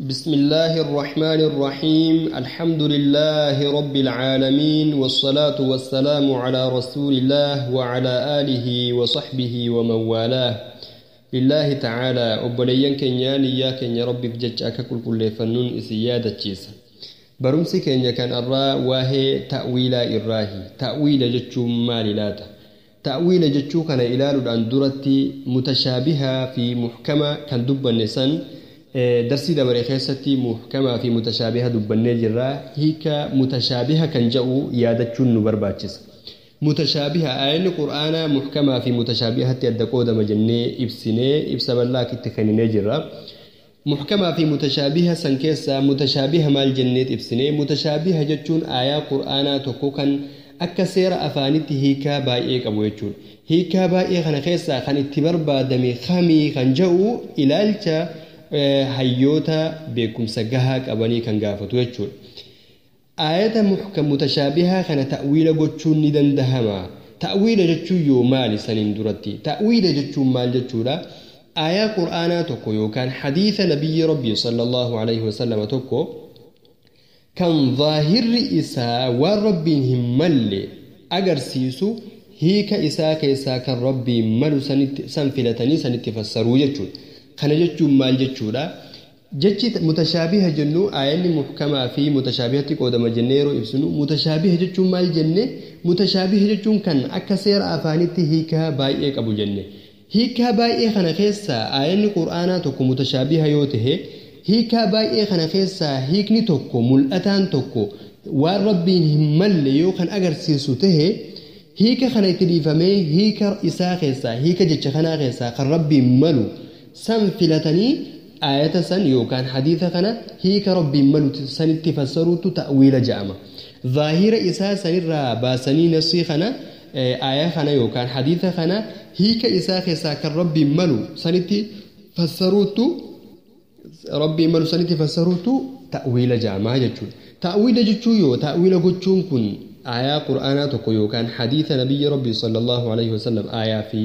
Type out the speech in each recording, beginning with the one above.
بسم الله الرحمن الرحيم. الحمد لله رب العالمين، والصلاة والسلام على رسول الله وعلى آله وصحبه ومن والاه. لله تعالى obboleeyyan keenya, niyyaa keenya Rabbiif jecha akka qulqulleeffannuun isin yaadachiisa. Barumsi keenya kan irraa waa'ee ta'wiilaa irraahi. Ta'wiila jechuun maali laata? Ta'wiila jechuu kana ilaaluudhaan duratti mutashaabihaa fi muhkama kan dubbanne san darsii dabare keessatti muhkamaa fi mutashaabiha dubbannee jirra. Hiika mutashaabiha kan jedhu yaadachuun nu barbaachisa. Mutashaabiha, aayanni Qur'aanaa muhkamaa fi mutashaabihatti adda qoodama jennee ibsinee, ibsa bal'aa itti kenninee jirra. Muhkamaa fi mutashaabiha san keessaa mutashaabiha maal jenneet ibsinee? Mutashaabiha jechuun aayaa Qur'aanaa tokko kan akka seera afaanitti hiikaa baay'ee qabu jechuudha. Hiikaa baay'ee kana keessaa kan itti barbaadame kamii kan jedhu ilaalcha hayyoota beekumsa gahaa qabanii kan gaafatu jechuudha. Aayata mutashaabihaa kana ta'wiila gochuun ni dandahama. Ta'wiila jechuun yoo maali saniin duratti? Ta'wiila jechuun maal jechuudha? Aayaa Qur'aanaa tokko yookaan hadiisa nabiyyi Rabbii sallallahu alaihi wasallam tokko kan zaahirri isaa waan Rabbiin hin malle agarsiisu, hiika isaa keessaa kan Rabbiin malu san filatanii sanitti fassaruu jechuudha. Kana jechuun maal jechuudha? Jechi mutashaabiha jennu, aayanni muhkamaa fi mutashaabihatti qoodama jennee yeroo ibsinu, mutashaabiha jechuun maal jenne? Mutashaabiha jechuun kan akka seera afaanitti hiikaa baay'ee qabu jenne. Hiikaa baay'ee kana keessaa aayanni Qur'aanaa tokko mutashaabiha yoo ta'e, hiikaa baay'ee kana keessaa hiikni tokko mul'ataan tokko waan Rabbiin hin malle yoo kan agarsiisu ta'e, hiika kana itti dhiifamee hiika isaa keessaa, hiika jecha kanaa keessaa kan Rabbiin malu san filatanii aayata san yookaan hadiisa kana hiika Rabbiin malu sanitti fassaruutu ta'wiila jedhama. Zaahira isaa sanirraa baasanii nasii kana, aaya kana yookaan hadiisa kana hiika isaa keessaa kan Rabbiin malu sanitti fassaruutu, Rabbiin malu sanitti fassaruutu ta'wiila jedhama jechuudha. Ta'wiila jechuun yoo ta'wiila gochuun kun aayaa Qur'aanaa tokko yookaan hadiisa nabiyyi Rabbii sallallahu alaihi wasallam, aayaa fi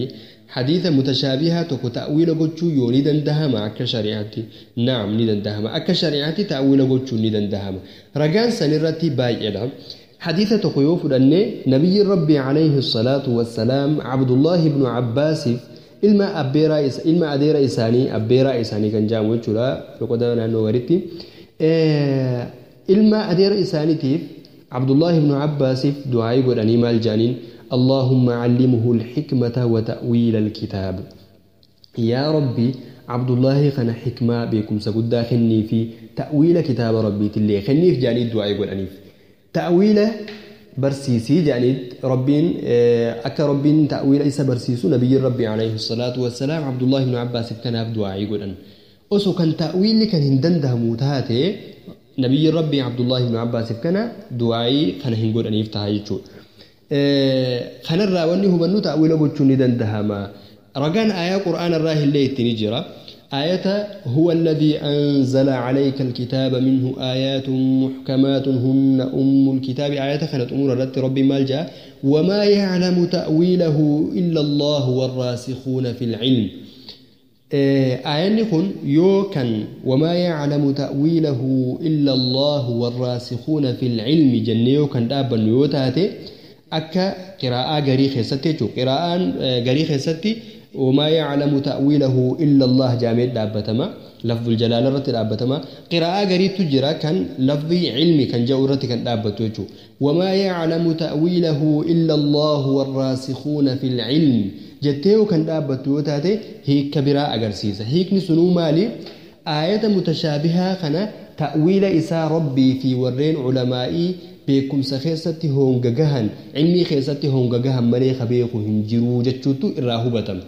hadiisa mutashaabihaa tokko ta'wiila gochuu yoo ni dandahama akka shari'aatti? Naam, ni dandahama. Akka shari'aatti ta'wiila gochuun ni dandahama. Ragaan san irratti baay'eedha. Hadiisa tokko yoo fudhanne, nabiyyi Rabbii alayhi salaatu wassalaam Abdullahi ibnu Abbaasiif, ilma abbeeraa, ilma adeera isaanii, abbeeraa isaanii kan jedhamu jechuudha loqoda naannoo garitti, ilma adeera isaaniitiif, Abdullahi ibnu Abbaasiif du'aayii godhanii maal jedhaniin? اللهم علمه الحكمة وتأويل الكتاب. يا ربي، عبد الله كان حكمة بكم سجدا خني في تأويل كتاب ربي تلي خني في جاني الدعاء يقول أنيف تأويله برسيسي جاني ربين أكا ربين تأويل إيسا برسيسو. نبي ربي عليه الصلاة والسلام عبد الله بن عباس كان دعاء يقول أن أسو كان تأويل كان هندنده موتاته، نبي ربي عبد الله بن عباس كان دعائي كان هنقول أن يفتح يجو. Kanarraa wanni hubannu ta'wiila gochuun ni dandahama. Ragaan aayaa Qur'aana irraa illee itti ni jira. Aayata هو الذي أنزل عليك الكتاب منه آيات محكمات هن أم الكتاب، آيات كانت أمور الرد ربي مال جاء؟ وما يعلم تأويله إلا الله والراسخون في العلم. آيان كن yoo kan وما يعلم تأويله إلا الله والراسخون في العلم jennee yoo kan dhaabbannu yoo taate, akka qiraa'aa garii keessatti jechuudha. Qiraa'aan garii keessatti وما يعلم تأويله إلا الله jaamee dhaabbatama. Lafzul jalaala irratti dhaabbatama. Qiraa'aa gariitu jira kan lafzi cilmi kan jedhu irratti kan dhaabbatu jechuudha. وما يعلم تأويله إلا الله والراسخون في العلم jettee yoo kan dhaabbattu yoo taate, hiika biraa agarsiisa. Hiikni sunuu maali? Aayata mutashaabihaa kana ta'wiila isaa Rabbii fi warreen culamaa'ii beekumsa keessatti honga gahan, ilmii keessatti honga gahan malee ka beeku hin jiru jechuutu irraa hubatama.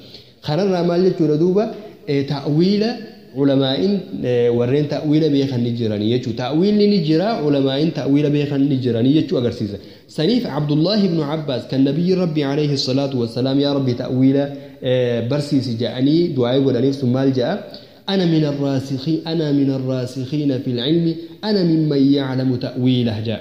Kanarraa maal jechuudha duuba? Ta'wiila culamaa'in warreen ta'wiila beekan ni jiranii jechuudha. Ta'wiilli ni jira, culamaa'in ta'wiila beekan ni jiranii jechuu agarsiisa. Saniif Abdullahi ibnu Abbaas kan nabiyyi Rabbi alayhi salaatu wassalaam yaa Rabbi ta'wiila barsiisi jedhanii du'aa godhaniif sun maal jedha? أنا من الراسخين، أنا من الراسخين في العلم، أنا ممن يعلم تأويله جاء.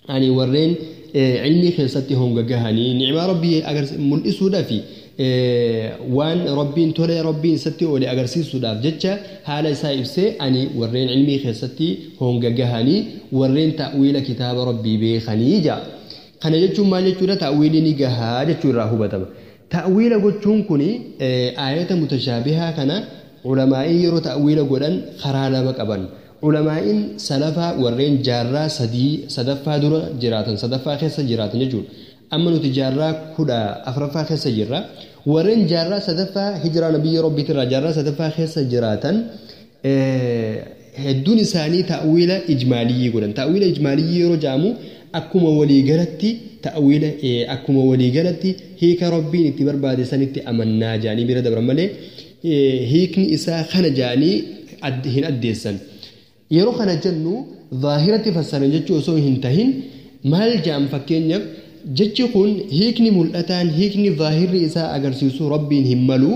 Ani warreen cilmii keessatti honga gahanii ni'maa Rabbii mul'isuudhaa fi waan Rabbiin tolee Rabbiin isatti oole agarsiisuudhaaf jecha haala isaa ibsee ani warreen ilmii keessatti honga gahanii warreen ta'wiila kitaaba Rabbii beekanii jaa. Kana jechuun maal jechuudha? Ta'wiilii ni gahaa jechuu irraa hubatama. Ta'wiila gochuun kun aayata mutashaabihaa kana ulamaa'iin yeroo ta'wiila godhan karaa lama qaban. Ulamaa'iin salafaa warreen jaarraa sadaffaa dura jiraatan, sadaffaa keessa jiraatan jechuudha. Amma nuti jaarraa 14ffaa keessa jirra. Warreen jaarraa sadaffaa hijiraa nabiyyi Rabbiitirraa jaarraa sadaffaa keessa jiraatan hedduun isaanii ta'wiila ijmaaliyyii godhan. Ta'wiila ijmaaliyyii yeroo jedhamu akkuma waliigalatti ta'wiila akkuma waliigalatti hiika Rabbiin itti barbaade sanitti amannaa jedhanii bira dabran malee hiikni isaa kana jedhanii hin addeessan. Yeroo kana jennu zaahiratti fassaran jechuu osoo hin tahin maal jedhan fakkeenyaaf jechi kun hiikni mul'ataan hiikni zaahirri isaa agarsiisu Rabbiin hin malu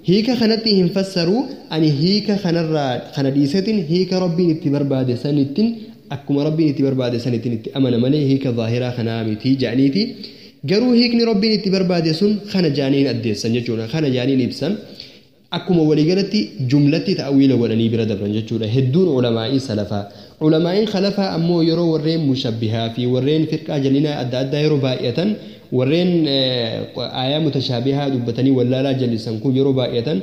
hiika kanatti hin fassaru ani hiika kanarraa kana dhiisetin hiika Rabbiin itti barbaade sanittiin akkuma Rabbiin itti barbaade sanittiin itti amana malee hiika zaahiraa kanaa miti jedhaniiti. Garuu hiikni Rabbiin itti barbaade sun kana jedhanii hin addeessan jechuudha. Kana jedhanii hin ibsan. Akkuma waliigalatti jumlatti ta'wiila godhanii bira dabran jechuudha. Hedduun ulamaa'ii salafaa. Ulamaa'iin khalafaa ammoo yeroo warreen mushabbihaa fi warreen firqaa jallinaa adda addaa yeroo baay'atan warreen aayaa mutashaabihaa dubbatanii wallaalaa jallisan kun yeroo baay'atan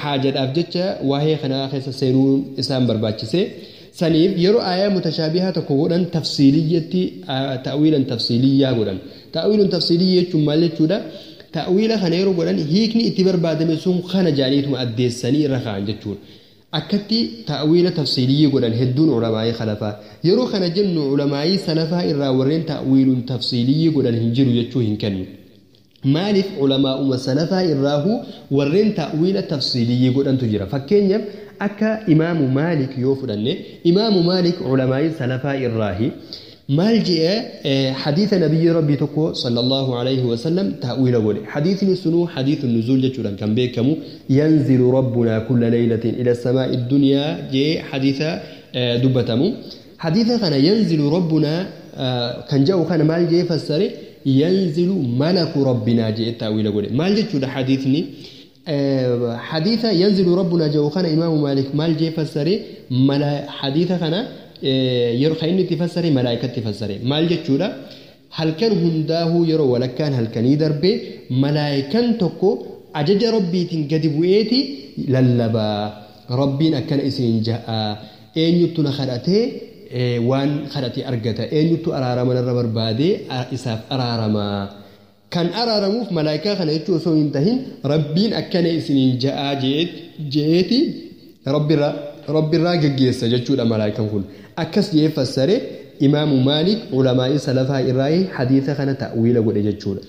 haajadhaaf jecha waa'ee kanaa keessa seenuun isaan barbaachise. Saniif yeroo aayaa mutashaabihaa tokko godhan tafsiiliyyatti ta'wiilan tafsiiliyyaa godhan. Ta'wiilan tafsiiliyyaa jechuun maal jechuudha? Ta'wiila kana yeroo godhan hiikni itti barbaadame sun kana jedhaniituma addeessanii irra kaa'an jechuudha. Akkatti ta'wiila tafsiiliyyii godhan hedduun ulamaa'ii khalafaa. Yeroo kana jennu ulamaa'ii salafaa irraa warreen ta'wiiluun tafsiiliyyii godhan hin jiru jechuu hin kennu. Maaliif ulamaa'uma salafaa irraahu warreen ta'wiila tafsiiliyyii godhantu jira. Fakkeenyaaf akka Imaamu Maalik yoo fudhanne Imaamu Maalik ulamaa'ii salafaa irraahi maal jedhee hadiisa nabiyyi Rabbii tokko sallallahu alayhi wasallam ta'wiila godhe. Hadiisni sunuu hadiisu nuzuul jechuudhaan kan beekamu yanzilu rabbunaa kulla laylatin ila samaa'i dunyaa jee hadiisa dubbatamu. Hadiisa kana yanzilu rabbunaa kan jedhu kana maal jee fassare yanzilu malaku rabbinaa jee ta'wiila godhe. Maal jechuudha hadiisni? Hadiisa yanzilu rabbunaa jedhu kana Imaamu Maalik maal jee fassare hadiisa kana yeroo kan inni itti fassare malaayikatti fassare. Maal jechuudha? Halkan hundaahuu yeroo walakkaan halkanii darbe malaayikan tokko ajaja Rabbiitiin gadi bu'eeti lallabaa. Rabbiin akkana isin ja'a. Eenyuttu na kadhatee waan kadhate argata. Eenyuttu araarama narra barbaadee isaaf araarama. Kan araaramuuf malaayikaa kana jechuu osoo hin tahin Rabbiin akkana isiniin ja'a je'eeti Rabbirraa geggeessa jechuudha malaayikaan kun. Akkas jedhee fassare Imaamu Maalik ulamaa'ii salafaa irraa hadiisa kana ta'wiila godhe jechuudha.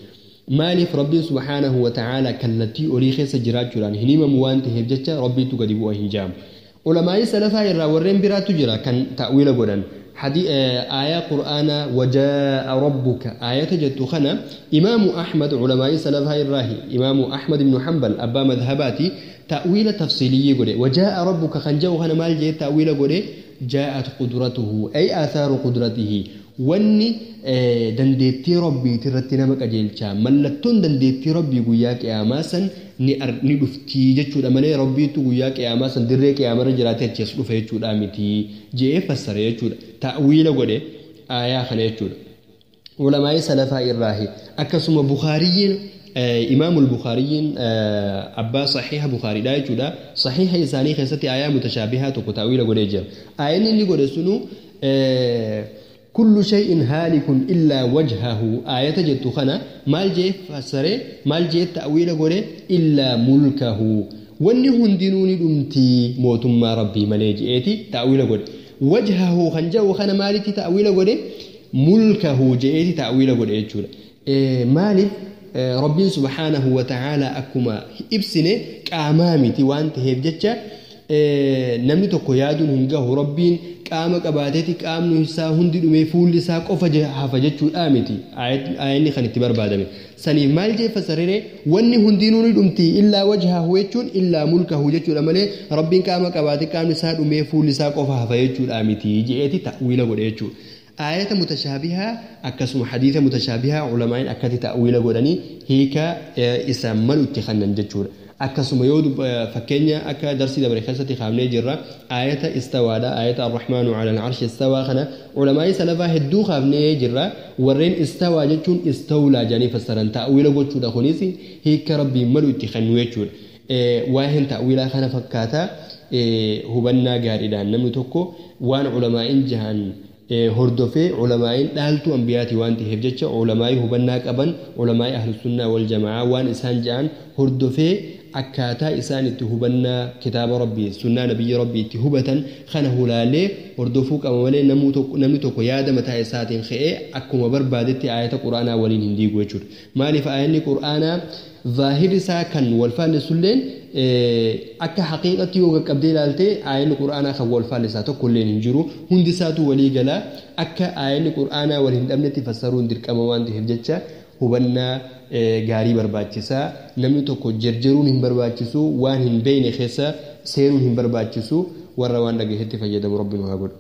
Maaliif Rabbiin subhaanahu wa ta'aala kallattii olii keessa jiraachuudhaan hin himamu waan ta'eef jecha Rabbiitu gadi bu'a hin jaamu. Ulamaa'ii salafaa irraa warreen biraatu jira kan ta'wiila godhan. Aayaa Qur'aanaa wajaa'a rabbuka aayata jettu kana Imaamu Ahmad ulamaa'ii salafaa irraahi Imaamu Ahmad ibnu Hanbal abbaa madhabaati ta'wiila tafsiiliyyii godhe. Wajaa'a rabbuka kan jedhu kana maal jedhee ta'wiila godhe? Jaa'at qudratuhu ay athaaru qudratihi wanni dandeettii Rabbiitii irratti nama qajeelcha mallattoon dandeettii Rabbii guyyaa qiyaamaa san ni dhuftii jechuudha malee Rabbiitu guyyaa qiyaamaa san dirree qiyaamarra jiraatee achi as dhufe jechuudha miti jedhee fassare jechuudha. Ta'wiila godhe aayaa kana jechuudha. Ulamaa'ii salafaa irraahi akkasuma Bukaariyyiin Imaamul Bukaariyyiin abbaa saxiiha Bukaariidha jechuudha. Saxiiha isaanii keessatti aayaa mutashaabihaa tokko ta'wiila godhee jira. Aayaan inni godhe sunuu kullu shay'in haalikun illaa wajhahu aayata jettu kana maal jee fassare maal jee ta'wiila godhe illaa mulkahu wanni hundinuu ni dhumti mootummaa Rabbii malee je'eeti ta'wiila godhe. Wajhahu kan jedhu kana maalitti ta'wiila godhe? Mulkahu je'eeti ta'wiila godhe jechuudha. Maaliif Rabbiin subhaanahu wa ta'aala akkuma ibsine qaamaa miti waan ta'eef jecha namni tokko yaaduun hin gahu. Rabbiin qaama qabaateeti qaamni isaa hundi dhumee fuulli isaa qofa hafa jechuudha miti aayanni kan itti barbaadame. Saniif maal jee fassaree wanni hundinuu ni dhumti illaa wajhahu jechuun illaa mulkahu jechuudha malee Rabbiin qaama qabaatee qaamni isaa dhumee fuulli isaa qofa hafa jechuudha miti je'eeti ta'wiila godhe jechuudha. Aayata mutashaabihaa akkasuma hadiisa mutashaabihaa culamaa'iin akkatti ta'wiila godhanii hiika isaan malu itti kennan jechuudha. Akkasuma yoo fakkeenya akka darsii dabre keessatti kaafnee jirra, aayata istawaadha, aayata arrahmaanu ala alcarshi istawaa kana culamaa'ii salafaa hedduu kaafnee jirra. Warreen istawaa jechuun istawlaa jedhanii fassaran ta'wiila gochuudha. Kunis hiika rabbiin malu itti kennu jechuudha. Waa'een ta'wiilaa kana fakkaata. Hubannaa gaariidhaan namni tokko waan culamaa'iin jahan hordofee, culamaa'iin dhaaltuu ambiyaati waan ta'eef jecha, culamaa'ii hubannaa qaban, culamaa'ii ahlusunnaa wal jamaa waan isaan ja'an hordofee, akkaataa isaan itti hubannaa kitaaba rabbii, sunnaa nabiyyi rabbii itti hubatan kana hulaalee hordofuu qaba malee, namni tokko yaada mataa isaatiin ka'ee akkuma barbaadetti aayata quraanaa waliin hin diigu jechuudha. Maaliif? Aayanni quraanaa zaahirri isaa kan wal faallessulleen, akka haqiiqatti yoo qaqqabdee ilaalte, aayanni quraanaa kan wal faallesaa tokko illee hin jiru. Hundi isaatu walii galaa. Akka aayanni quraanaa wal hin dhabnetti fassaruun dirqama waan ta'eef jecha, hubannaa gaarii barbaachisaa. Namni tokko jarjaruun hin barbaachisu, waan hin beekne keessa seenuun hin barbaachisu. Warra waan dhagahetti fayyadamu rabbi nu haa godhu.